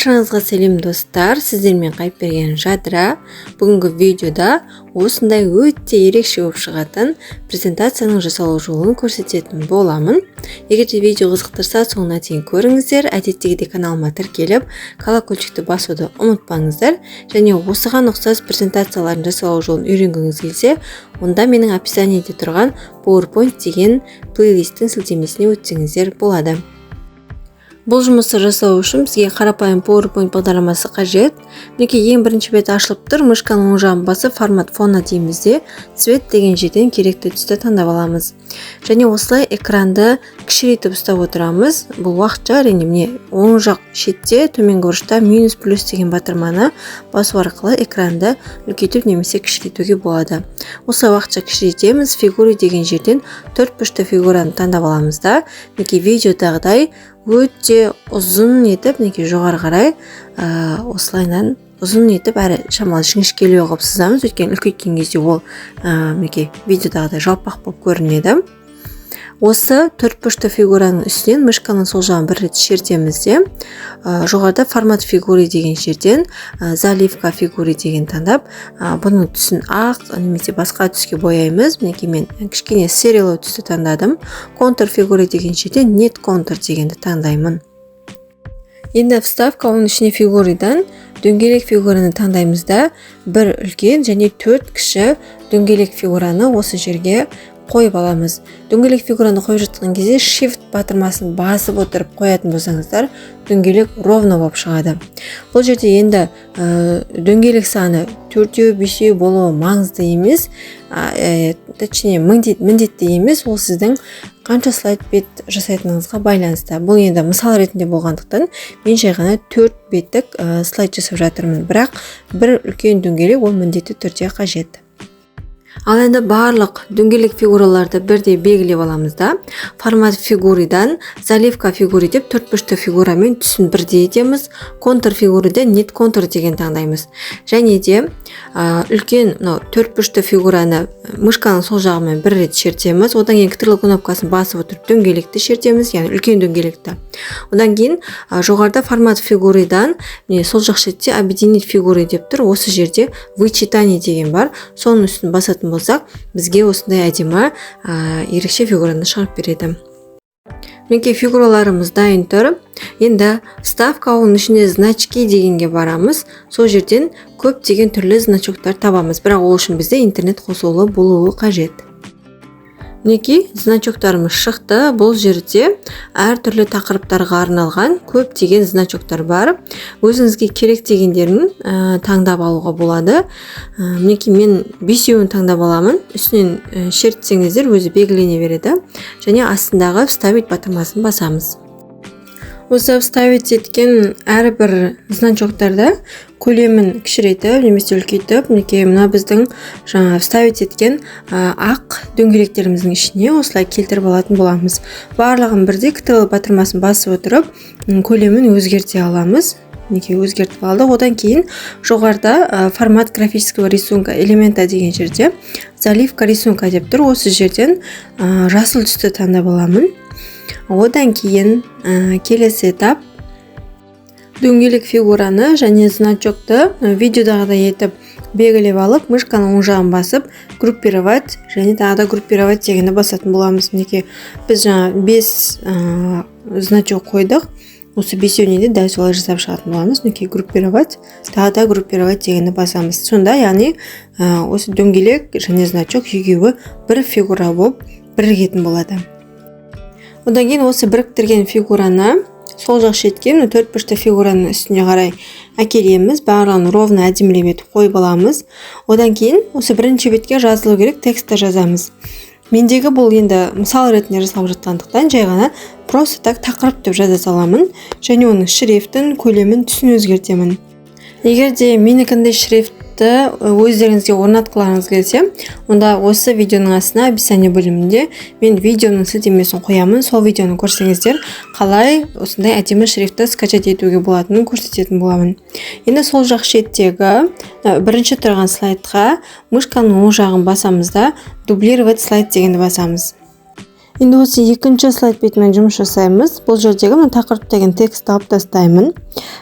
Баршаңызға сәлем, достар! Сіздермен Қайыпберген Жадыра. Бүгінгі видеода осындай өте ерекше болып шығатын презентацияның жасалу жолын көрсететін боламын. Егер де видео қызықтырса, соңына дейін көріңіздер. Әдеттегідей каналыма тіркеліп, колокольчикті басуды ұмытпаңыздар. Және осыған ұқсас презентациялардың жасалу жолын үйренгіңіз келсе, онда менің описаниеде тұрған PowerPoint деген плейлисттің сілтемесіне өтсеңіздер болады. Бұл жұмысты жасау үшін бізге қарапайым PowerPoint бағдарламасы қажет. Мінекей, ең бірінші бет ашылып тұр. Мышканың оң жағын басып, «Формат фона» дейміз де, «Цвет» деген жерден керекті түсті таңдап аламыз. Және осылай экранды кішірейтіп ұстап отырамыз. Бұл уақытша, әрине. Міне, оң жақ шетте, төменгі бұрышта минус, плюс деген батырманы басу арқылы экранды үлкейтіп немесе кішірейтуге болады. Осылай уақытша кішірейтеміз. «Фигуры» деген жерден төрт бұрышты фигураны таңдап аламыз да, мінекей, видеодағыдай өте ұзын етіп, мінекей, жоғары қарай осылайынан ұзын етіп әрі шамалы жіңішкелеу қылып сызамыз. Өйткені үлкейткен кезде ол, мінекей, видеодағыдай жалпақ болып көрінеді. Осы төртбұрышты фигураның үстінен мышканың сол жағын бір рет шертеміз де, жоғарыда «Формат фигуры» деген жерден «Заливка фигуры» деген таңдап, бұның түсін ақ немесе басқа түске бояймыз. Мінекей, мен кішкене серыйлау түсті таңдадым. «Контур фигуры» деген жерден «Нет контур» дегенді таңдаймын. Енді «Вставка», оның ішіне «Фигурыдан» дөңгелек фигураны таңдаймыз да, бір үлкен және төрт кіші дөңгелек фигураны осы жерге қойып аламыз. Дөңгелек фигураны қойып жатқан кезде Shift батырмасын басып отырып қоятын болсаңыздар, дөңгелек ровно болып шығады. Бұл жерде енді дөңгелек саны төртеу, бесеу болуы маңызды емес, точнее, міндетті емес. Ол сіздің қанша слайд, бет жасайтыныңызға байланысты. Бұл енді мысал ретінде болғандықтан, мен жай ғана төрт беттік слайд жасап жатырмын, бірақ бір үлкен дөңгелек ол міндетті түрде қажет. Ал енді барлық дөңгелек фигураларды бірдей белгілеп аламыз да, «Формат фигурыдан» «Заливка фигуры» деп төртбұрышты фигурамен түсін бірдей етеміз. «Контур фигурыдан» «Нет контур» деген таңдаймыз. Және де үлкен мынау төртбұрышты фигураны мышканың сол жағымен бір рет шертеміз. Одан кейін Ctrl кнопкасын басып отырып, дөңгелекті шертеміз, яғни үлкен дөңгелекті. Одан кейін жоғарыда «Формат фигурыдан», міне, сол жақ шетте «Объединить фигуры» деп тұр. Осы жерде «Вычитание» деген бар. Соның үстін басатын болсақ, бізге осындай әдемі, ерекше фигураны шығарып береді. Мінекей, фигураларымыз дайын тұр. Енді «Вставка», оның ішінде «Значки» дегенге барамыз. Сол жерден көптеген түрлі значоктар табамыз, бірақ ол үшін бізде интернет қосулы болуы қажет. Мінекей, значоктарымыз шықты. Бұл жерде әртүрлі тақырыптарға арналған көптеген значоктар бар. Өзіңізге керек дегендерін таңдап алуға болады. Мінекей, мен бесеуін таңдап аламын. Үстінен шертсеңіздер, өзі белгілене береді. Және астындағы «Вставить» батырмасын басамыз. Осы вставить еткен әрбір значоктарды көлемін кішірейтіп немесе үлкейтіп, мінекей, мына біздің жаңа вставить еткен ақ дөңгелектеріміздің ішіне осылай келтіріп алатын боламыз. Барлығын бірдей Ctrl батырмасын басып отырып, көлемін өзгерте аламыз. Мінекей, өзгертіп алдық. Одан кейін жоғарыда «Формат графического рисунка элемента» деген жерде «Заливка рисунка» деп тұр. Осы жерден жасыл түсті таңдап аламын. Одан кейін келесі этап: дөңгелек фигураны және значокты видеодағыдай етіп белгілеп алып, мышканың оң жағын басып, «Группировать» және тағы да «Группировать» дегенді басатын боламыз. Мінекей, біз жаңа бес значок қойдық, осы бесеуіне де дәл солай жасап шығатын боламыз. Мінекей, «Группировать», тағы да «Группировать» дегенді басамыз. Сонда, яғни, осы дөңгелек және значок екеуі бір фигура болып бірігетін болады. Одан кейін осы біріктірген фигураны сол жақ шетке, мына төрт бұрышты фигураның үстіне қарай әкелеміз. Барлығын ровно, әдемілеп етіп қойып аламыз. Одан кейін осы бірінші бетке жазылу керек текстті жазамыз. Мендегі бұл енді мысал ретінде жасалып жатқандықтан, жай ғана просто так «Тақырып» деп жаза саламын және оның шрифтін, көлемін, түсін өзгертемін. Егер де менікіндей шрифтті өздеріңізге орнатқыларыңыз келсе, онда осы видеоның астына, описание бөлімінде мен видеоның сілтемесін қоямын. Сол видеоны көрсеңіздер, қалай осындай әдемі шрифтті скачать етуге болатынын көрсететін боламын. Енді сол жақ шеттегі бірінші тұрған слайдқа мышканың оң жағын басамыз да, «Дублировать слайд» дегенді басамыз. Енді осы екінші слайд бетімен жұмыс жасаймыз. Бұл жердегі мына «тақырып» деген текстті алып тастаймын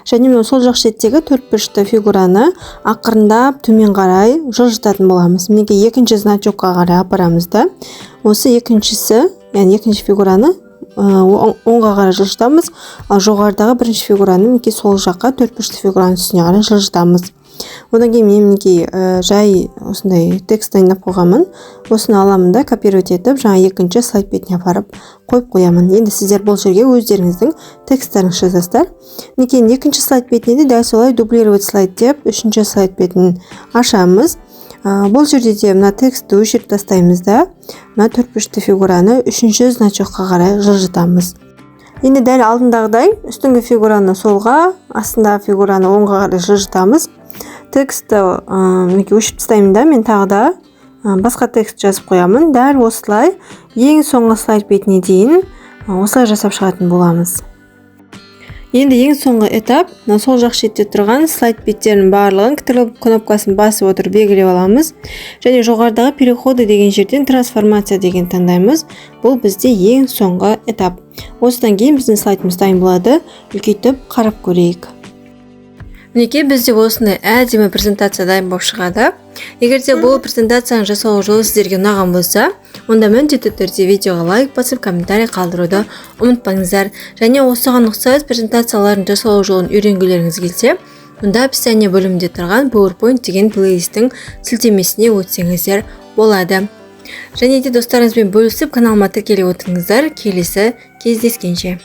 және мына сол жақ шеттегі төртбұрышты фигураны ақырындап төмен қарай жылжытатын боламыз. Мінекей, екінші значокқа қарай апарамыз да, осы екіншісі, яғни екінші фигураны оңға қарай жылжытамыз, ал жоғарыдағы бірінші фигураны, мінекей, сол жаққа, төртбұрышты фигураның үстіне қарай жылжытамыз. Одан кейін мен, мінекей, жай осындай текст дайындап қойғанмын. Осыны аламын да, копировать етіп, жаңа екінші слайд бетіне апарып қойып қоямын. Енді сіздер бұл жерге өздеріңіздің тексттарыңызды жазасыздар. Мінекей, екінші слайд бетіне де дәл солай «дублировать слайд» деп, үшінші слайд бетін ашамыз. Бұл жерде де мына текстті өшіріп тастаймыз да, мына төртбұрышты фигураны үшінші значокқа қарай жылжытамыз. Енді дәл алдындағыдай үстіңгі фигураны солға, астындағы фигураны оңға қарай жылжытамыз. Текстті, мінекей, өшіріп тастаймын да, мен тағы да басқа текст жазып қоямын. Дәл осылай ең соңғы слайд бетіне дейін осылай жасап шығатын боламыз. Енді ең соңғы этап: мына сол жақ шетте тұрған слайд беттерінің барлығын Ctrl кнопкасын басып отырып белгілеп аламыз және жоғарыдағы «Переходы» деген жерден «Трансформация» деген таңдаймыз. Бұл бізде ең соңғы этап. Осыдан кейін біздің слайдымыз дайын болады. Үлкейтіп қарап көрейік. Мінекей, бізде осындай әдемі презентация дайын болып шығады. Егер де бұл презентацияның жасалу жолы сіздерге ұнаған болса, онда міндетті түрде видеоға лайк басып, комментарий қалдыруды ұмытпаңыздар. Және осыған ұқсас презентациялардың жасалу жолын үйренгілеріңіз келсе, онда описание бөлімінде тұрған PowerPoint деген плейлисттің сілтемесіне өтсеңіздер болады. Және де достарыңызбен бөлісіп, каналыма тіркеліп отырыңыздар. Келесі кездескенше!